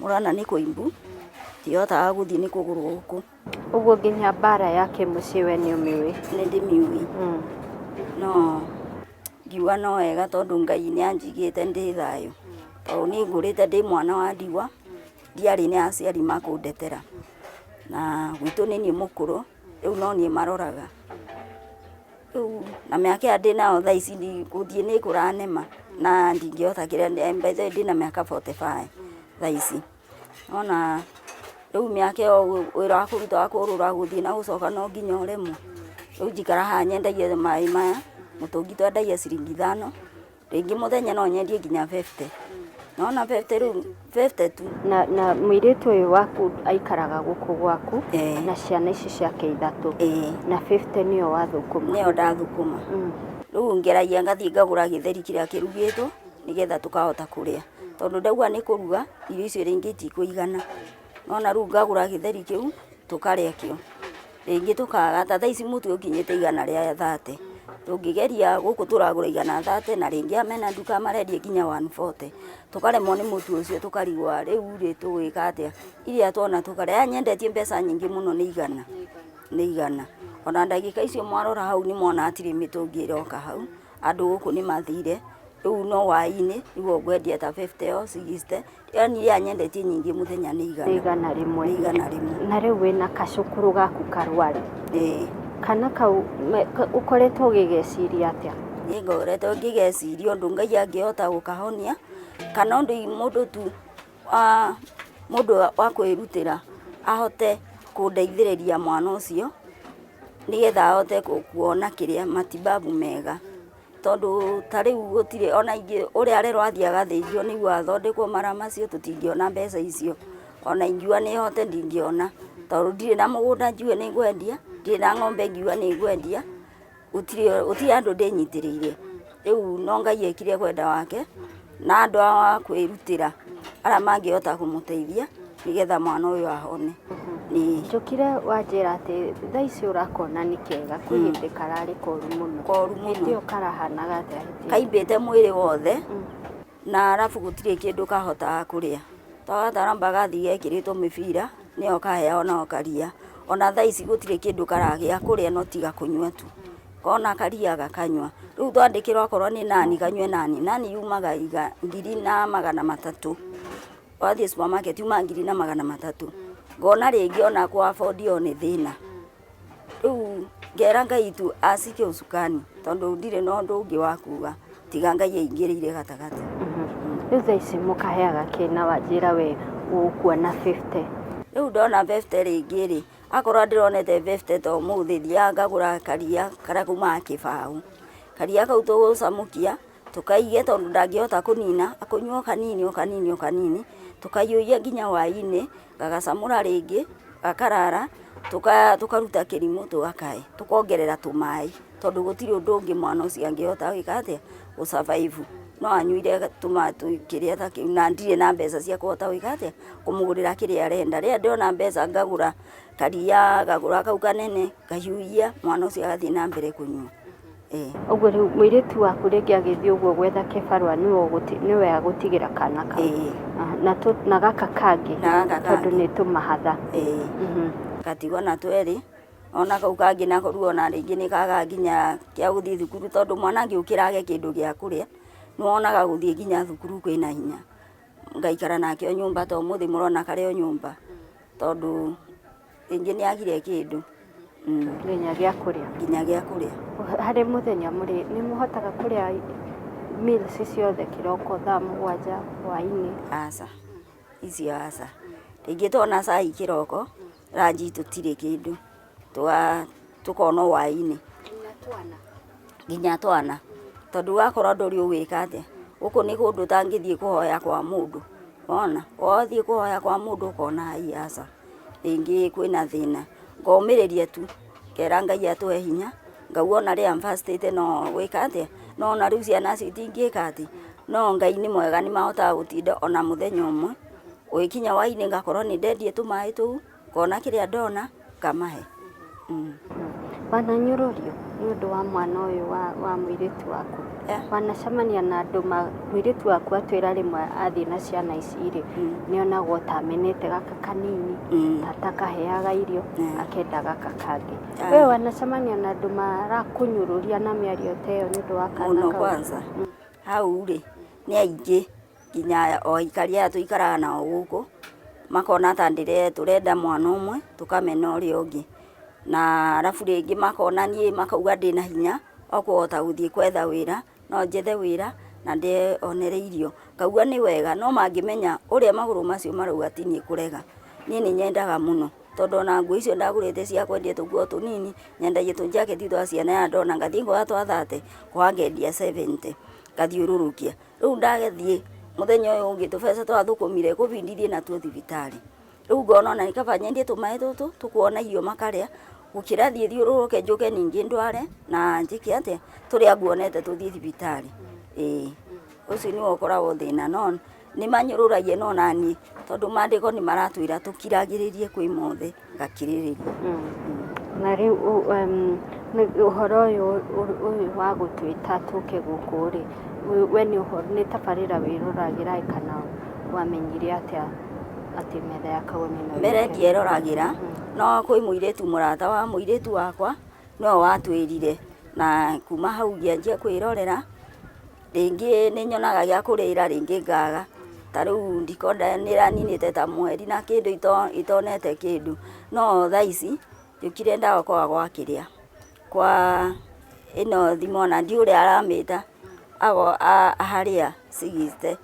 Mũrona nĩ kũimbu, ndihotaga gũthiĩ nĩ kũgũrũ gũkũ.
Ũguo nginya mbara ya kĩmũciĩ we nĩ ũmĩũĩ?
Nĩ ndĩmĩũĩ. No ngiuga no wega tondũ Ngai nĩ anjigĩte ndĩ thayũ. Tondũ niĩ ngũrĩte ndĩ mwana wa ndigwa, ndiarĩ na aciari makũndetera. Na gwitũ nĩ niĩ mũkũrũ, rĩu no niĩ maroraga. Rĩu na mĩaka ĩrĩa ndĩnayo thaa ici gũthiĩ nĩ kũranema na ndingĩhota kĩrĩa, by the way ndĩna mĩaka 45 thaa ici. Nĩwona rĩu mĩaka ĩyo wĩra wa kũruta wa kũrũra gũthiĩ na gũcoka no nginya ũremwo. Rĩu njikara haha nyendagia maĩ maya, mũtũngi twendagia ciringi ithano, rĩngĩ mũthenya no nyendie nginya 50. Nĩwona 50 rĩu, 50 tu.
Na mũirĩtu ũyũ waku aikaraga gũkũ gwaku na ciana ici ciake ithatũ na 50 nĩyo wathũkũma?
Nĩyo ndathũkũma. Rĩu ngeragia ngathiĩ ngagũra gĩtheri kĩrĩa kĩrugĩtwo nĩgetha tũkahota kũrĩa. Tondũ ndauga nĩ kũruga irio icio rĩngĩ itikũigana. Nĩwona rĩu ngagũra gĩtheri kĩu tũkarĩa kĩo. Rĩngĩ tũkaga ta thaa ici mũtu ũkinyĩte 130. Tũngĩgeria gũkũ tũragũra 130 na rĩngĩ aya mena nduka marendia nginya 140. Tũkaremwo nĩ mũtu ũcio tũkarigwo rĩu rĩ tũgwĩka atĩa. Iria tuona tũkarĩa. Aya nyendetie mbeca nyingĩ mũno nĩ 100, nĩ 100. Ona ndagĩka icio mwarora hau nĩ mwona hatirĩ mĩtũngi ĩroka hau, andũ gũkũ nĩ mathire. Rĩu no hwaĩ-inĩ nĩguo ngwendia ta 50 or 60. Yani iria nyendetie nyingĩ mũthenya nĩ 100.
Nĩ 100.
Nĩ 100.
Na rĩu wĩna kacũkũrũ gaku karwaru.
Ĩĩ.
Kana kau ũkoretwo ũgĩgeciria atĩa?
Niĩ ngoretwo ngĩgeciria ũndũ Ngai angĩhota gũkahonia, kana ũndũ mũndũ tu mũndũ wa kwĩrutĩra ahote kũndeithĩrĩria mwana ũcio, nĩgetha ahote kuona kĩrĩa matibabu mega. Tondũ ta rĩu gũtirĩ ona ingĩ ũrĩa arerwo athiĩ agathĩnjwo nĩguo athondekwo mara macio tũtingĩona mbeca icio. Ona ingiuga nĩ hote ndingĩona, tondũ ndirĩ na mũgũnda njigue nĩ ngwendia, ndirĩ na ng'ombe ngiuga nĩ ngwendia, gũtirĩ handũ ndĩnyitĩrĩire. Rĩu no Ngai ekire kwenda wake, na andũ a kwĩrutĩra arĩa mangĩhota kũmũteithia nĩgetha mwana ũyũ ahone.
Njũkire wanjĩra atĩ thaa ici ũrakona nĩ kega, kwĩ hĩndĩ kararĩ koru mũno.
Koru mũno.
Hĩndĩ ĩyo karahanaga atĩa hĩndĩ ĩyo?
Kaimbĩte mwĩrĩ wothe, na arabu gũtirĩ kĩndũ kahotaga kũrĩa. Twagatara gathiĩ gekĩrĩtwo mĩbira, nĩyo kaheagwo nako karia. Ona thaa ici gũtirĩ kĩndũ karagĩa kũrĩa no tiga kũnyua tu. Kona karia gakanyua. Rĩu twandĩkĩrwo akorwo nĩ nani kanyue nani. Nani yumaga 1300. Wathiĩ supermarket yumaga 1300. Ngona rĩngĩ ona kũ afford ĩyo nĩ thĩna. Rĩu ngera Ngai tu acike ũcukani tondũ ndirĩ na ũndũ ũngĩ wa kuga tiga Ngai aingĩrĩire gatagatĩ.
Rĩu thaa ici mũkaheaga kĩ na wanjĩra we ũkuona 50?
Rĩu ndona 50 rĩngĩ rĩ, akorwo ndĩronete 50 ta ũmũthĩ thiaga ngagũra karia karĩa kaumaga kĩbaũ. Karia kau tũgũcamũkia Tũkaige tondũ ndangĩhota kũnina, akũnyua o kanini o kanini o kanini, tũkaiyũia nginya hwaĩ-inĩ, gagacamũra rĩngĩ, gakarara, tũkaruta kĩrimũ tũgakahe, tũkongerera tũmaĩ tondũ gũtirĩ ũndũ ũngĩ mwana ũcio angĩhota gwĩka atĩa, gũ survive. No anyuire kĩrĩa ta kĩu na ndirĩ na mbeca cia kũhota gwĩka atĩa, kũmũgũrĩra kĩrĩa arenda. Rĩrĩa ndĩrona mbeca ngagũra karia, ngagũra kau kanene, ngahiũhia, mwana ũcio agathiĩ na mbere kũnyua.
Ũguo rĩu mũirĩtu waku rĩngĩ agĩthiĩ ũguo gwetha kĩbarũa nĩwe agũtigĩra kana kau. Na, na gaka kangĩ tondũ nĩ tũmahatha.
Gatigwo na twerĩ, ona kau kangĩ nako rĩu ona rĩngĩ nĩ kagaga nginya kĩa gũthiĩ thukuru tondũ mwana angĩũkĩra age kĩndũ gĩa kũrĩa, nĩ wonaga gũthiĩ nginya thukuru kwĩna hinya. Ngaikara nake o nyũmba ta ũmũthĩ mũrona karĩ o nyũmba tondũ rĩngĩ nĩ agire kĩndũ.
Nginya gĩa kũrĩa.
Nginya gĩa kũrĩa.
Harĩ mũthenya mũrĩ nĩ mũhotaga kũrĩa meals ciothe kĩroko thaa mũgwanja hwaĩ-inĩ?
Aca, icio aca. Rĩngĩ tuona cai kĩroko, ranji tũtirĩ kĩndũ, tũkona o hwaĩ-inĩ.
Nginya twana?
Nginya twana, tondũ wakorwo ndũrĩ ũgwĩka atĩa, gũkũ nĩ kũndũ ũtangĩthiĩ kũhoya kwa mũndũ, wona, wathiĩ kũhoya kwa mũndũ ũkona ai aca, rĩngĩ kwĩna thĩna, ngomĩrĩria tu, ngera Ngai atũhe hinya, ngauga ona rĩrĩa bacĩtĩte no gwĩka atĩa, no ona rĩu ciana icio itingĩka atĩ, no Ngai nĩ mwega nĩ mahotaga gũtinda ona mũthenya ũmwe, gũgĩkinya hwainĩ ngakorwo nĩ ndendie tũmaĩ tũu, ngona kĩrĩa ndona ngamahe.
Wananyũrũrio nĩ ũndũ wa mwana ũyũ wa mũirĩtu waku? Wanacemania na andũ mũirĩtu waku atwĩra rĩmwe athiĩ na ciana ici rĩ, nĩ onagwo ta amenete gaka kanini, ta atakaheaga irio, akenda gaka kangĩ. We wanacemania na andũ marakũnyũrũria na mĩario ta ĩyo nĩ ũndũ wa kana
Mũno
kau?
kwanza hau rĩ nĩ aingĩ nginya o aikari aya tũikaraga nao gũkũ makona ta tũrenda mwana ũmwe tũkamena ũrĩa ũngĩ, na arabu rĩngĩ makona niĩ makauga ndĩna hinya wa kũhota gũthiĩ gwetha wĩra, no njethe wĩra na ndĩyonere irio, ngauga nĩ wega no mangĩmenya ũrĩa magũrũ macio marauga ti niĩ kũrega, niĩ nĩ nyendaga mũno tondũ ona nguo icio ndagũrĩte cia kwendia tũguo tũnini nyendagia tũnjaketi twa ciana ya ndona ngathiĩ ngoya twa 30 ngoya ngendia 70 ngathiũrũrũkia. Rĩu ndagathiĩ mũthenya ũyũ ũngĩ tũbeca twathũkũmire kũbindi thiĩ natuo thibitarĩ. Rĩu ngona ona nĩ kaba nyendie tũmaĩ tũtũ tũkuona irio makarĩa gũkĩra thiĩ thiũrũrũke njũke ningĩ ndware na njĩke atĩa tũrĩa nguonete tũthiĩ thibitarĩ. Ĩĩ ũcio nĩguo ũkoragwo thĩna no nĩ manyũrũragia no naniĩ tondũ maandĩko nĩ maratwĩra tũkiragĩrĩrie kwĩ mothe ngakirĩrĩria.
Na rĩu ũhoro ũyũ wa gũtwĩta tũke gũkũ rĩ, we nĩ ũhoro nĩ tabarĩra wĩroragĩra kana wamenyire atĩa atĩ metha ya Kagoni no
Mbere
yũke?
ndieroragĩra no kwĩ mũirĩtu mũrata wa mũirĩtu wakwa nĩwe watwĩrire na kuma hau ngĩanjia kwĩrorera rĩngĩ nĩ nyonaga gĩa kũrĩra rĩngĩ ngaga ta rĩu ndikonda nĩ ĩraninĩte ta mweri na kĩndũ itonete kĩndũ no thaa ici njũkire ndawa kwaga gwa kĩrĩa kwa ĩno thimũ ona ndiũĩ ũrĩa aramĩta harĩa 60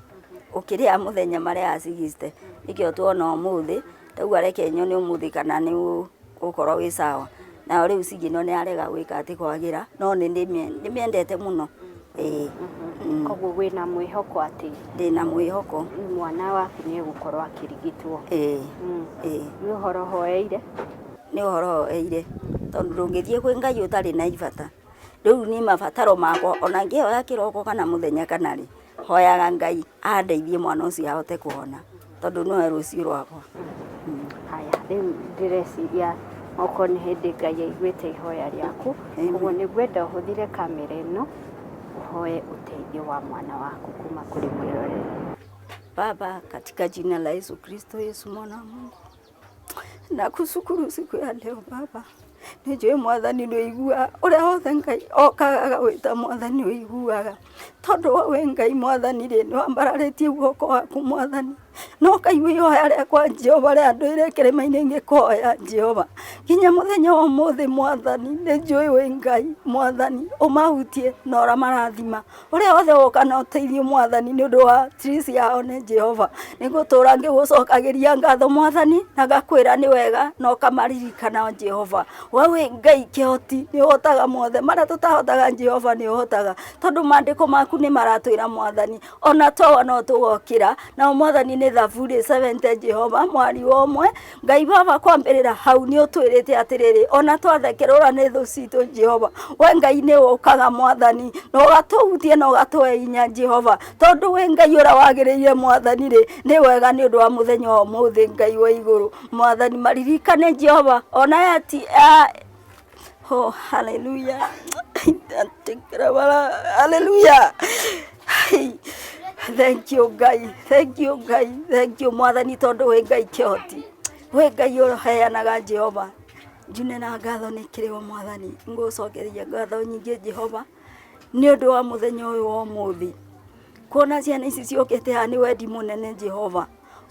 ũkĩrĩa mũthenya marĩaga 60 nĩkĩo tuona ũmũthĩ ndauga reke nyone ũmũthĩ kana nĩ ũgũkorwo wĩ sawa nayo rĩu signal nĩ yarega gwĩka atĩ kwagĩra no nĩ ndĩmĩendete mũno. Ĩĩ.
Koguo wĩna mwĩhoko atĩ
ndĩna mwĩhoko
mwana waku nĩ egũkorwo akĩrigitwo?
Ĩĩ. Ĩĩ.
Nĩ ũhoro hoeire?
Nĩ ũhoro hoeire tondũ ndũngĩthiĩ kwĩ Ngai ũtarĩ na ibata. Rĩu niĩ mabataro makwa ona ngĩhoya kĩroko kana mũthenya kana rĩ, hoyaga Ngai andeithie mwana ũcio ahote kũhona tondũ nĩwe rũciũ rwakwa.
Haya, rĩu ndĩreciria okorwo nĩ hĩndĩ Ngai aiguĩte ihoya rĩaku, ũguo nĩ ngwenda ũhũthĩre kamera ĩno ũhoe ũteithio wa mwana waku kuma kũrĩ mwĩroreri.
Baba, katika jina la Yesu Kristo, Yesu mwana wa Mungu, nakushukuru siku ya leo Baba, nĩnjũĩ Mwathani nĩ ũiguaga ũrĩa wothe Ngai okaga agawĩta Mwathani ũiguaga, tondũ we Ngai Mwathani rĩ, nĩ wambararĩtie guoko waku Mwathani. No kaigua ihoya rĩakwa Jehova rĩa ndũire kĩrĩma-inĩ ngĩkũhoya Jehova nginya mũthenya wa ũmũthĩ Mwathani nĩ njũĩ wĩ Ngai Mwathani ũmahutie na ũramarathima ũrĩa wothe woka na ũteithio Mwathani nĩ ũndũ wa Trish yao nĩ Jehova nĩ ngũtũra ngĩgũcokagĩria ngatho Mwathani na ngakwĩra nĩ wega na ũkamaririkana Jehova we wĩ Ngai kĩhoti nĩ ũhotaga mothe marĩa tũtahotaga Jehova nĩ ũhotaga tondũ maandĩko maku nĩ maratwĩra Mwathani ona twawa no tũgokĩra nao Mwathani nĩ Thaburi 70 Jehova mwari wa ũmwe Ngai baba kwambĩrĩra hau nĩ ũtwĩrĩte atĩrĩrĩ ona twathekerũra nĩ thũ citũ Jehova we Ngai nĩ ũkaga Mwathani na ũgatũhutia na ũgatũhe hinya Jehova tondũ wĩ Ngai ũrĩa wagĩrĩire Mwathani rĩ nĩ wega nĩ ũndũ wa mũthenya wa ũmũthĩ Ngai wa igũrũ Mwathani maririkane Jehova ona ati oh hallelujah hallelujah thank you Ngai thank you Ngai thank you Mwathani tondũ wĩ Ngai kĩhoti wĩ Ngai ũheanaga Jehova njune na ngatho nĩ kĩrĩ o Mwathani ngũcokeria ngatho nyingĩ Jehova nĩ ũndũ wa mũthenya ũyũ wa ũmũthĩ kuona ciana ici ciũkĩte haha nĩ wendi mũnene Jehova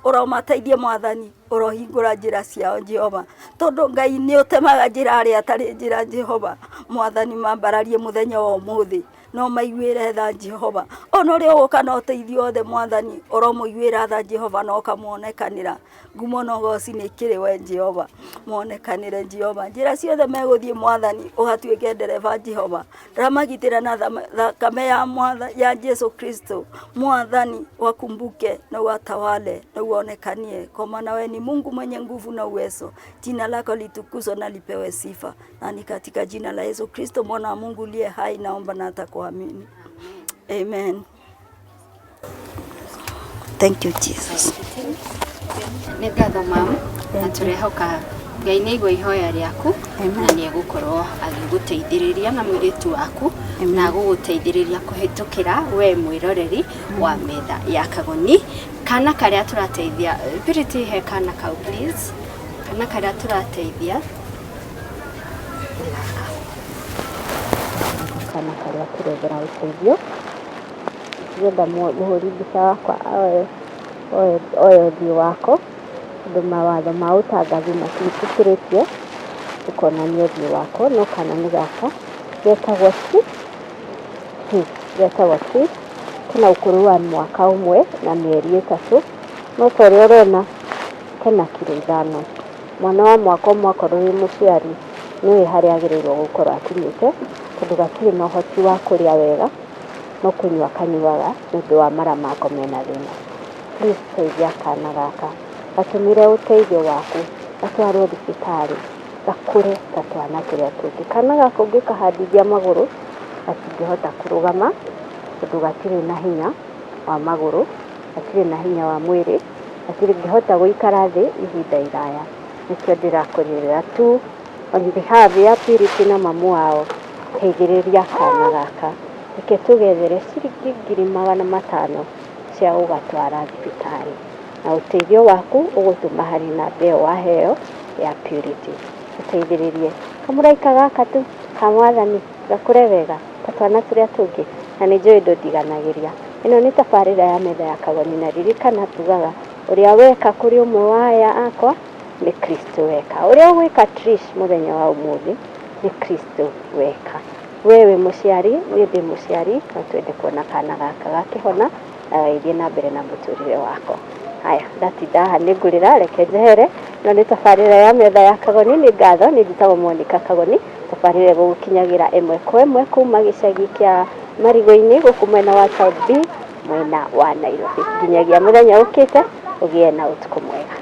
ũromateithie Mwathani ũrohingũra njĩra ciao Jehova tondũ Ngai nĩ ũtemaga njĩra harĩa hatarĩ njĩra Jehova Mwathani mambararie mũthenya wa ũmũthĩ no maiguĩre tha Jehova ona ũrĩa ũgũka na ũteithio wothe Mwathani ũromũiguĩra tha Jehova na ũkamuonekanĩra ngumo na ũgoci nĩ kĩrĩ we Jehova muonekanĩre Jehova njĩra ciothe megũthiĩ Mwathani ũgatuĩke ndereba Jehova ndĩramagitĩra na thakame ya Mwathani ya Jesu Kristo Mwathani wakumbuke na uwatawale na uonekanie kwa maana wewe ni Mungu mwenye nguvu na uwezo jina lako litukuzwe na lipewe sifa na ni katika jina la Yesu Kristo mwana wa Mungu uliye hai naomba na hata kuamini amen thank you Jesus
Nĩ ngatho mam na tũrehoka Ngai nĩ aigua ihoya rĩaku na nĩ egũkorwo agĩgũteithĩrĩria na mũirĩtu waku na agũgũteithĩrĩria kũhĩtũkĩra we mwĩroreri wa metha ya Kagoni. Kana karĩa tũrateithia, Purity he kana kau please. Kana karĩa tũrateithia nĩ gaka. Kana karĩa tũrethera ũteithio. Ndĩrenda mũhũri mbica wakwa oe oe ũthiũ wako tondũ mawatho ma ũtangathi matiĩtĩkĩrĩtie ũkonania ũthiũ wako no kana nĩ gaka getagwo Trish getagwo Trish kena ũkũrũ wa mwaka ũmwe na mĩeri 3 no ta ũrĩa ũrona kena kiro 5 mwana wa mwaka ũmwe akorwo wĩ mũciari nĩũĩ harĩa agĩrĩirwo gũkorwo akinyĩte tondũ gatirĩ na ũhoti wa kũrĩa wega no kũnyua kanyuaga nĩ ũndũ wa mara mako mena thĩna. Please teithia kana gaka gatũmĩre ũteithio waku gatwarwo thibitarĩ gakũre ta twana tũrĩa tũngĩ. Kana gaka ũngĩkahandithia magũrũ gatingĩhota kũrũgama tondũ gatirĩ na hinya wa magũrũ, gatirĩ na hinya wa mwĩrĩ, gatingĩhota gũikara thĩ ihinda iraya. Nĩkĩo ndĩrakũrĩrĩra tu on behalf ya Purity na mamu wao teithĩrĩria kana gaka reke tũgethere ciringi 500,000 cia gũgatwara thibitarĩ na ũteithio waku ũgũtũma harĩ namba ĩyo waheo ya Purity. Ũteithĩrĩrie kamũraika gaka tu ka Mwathani gakũre wega ta twana tũrĩa tũngĩ na nĩ njũĩ ndũndiganagĩria. Ĩno nĩ tabarĩra ya metha ya Kagoni na ririkana tugaga ũrĩa weka kũrĩ ũmwe wa aya akwa nĩ Kristo weka. Ũrĩa ũgwĩka Trish mũthenya wa ũmũthĩ nĩ Kristo weka. We wĩ mũciari, niĩ ndĩ mũciari no twende kuona kana gaka gakĩhona na gagĩthiĩ na mbere na mũtũrĩre wako. Haya, ndatinda haha nĩ ngũrĩra, reke njehere no nĩ tabarĩra ya metha ya Kagoni. Nĩ ngatho, nĩ njĩtagwo Monica Kagoni. Tabarĩra ĩgũgũkinyagĩra ĩmwe kwa ĩmwe kuma gĩcagi kĩa Marigũ-inĩ gũkũ mwena wa South B mwena wa Nairobi. Nginyagia mũthenya ũkĩte, ũgĩe na ũtukũ mwega.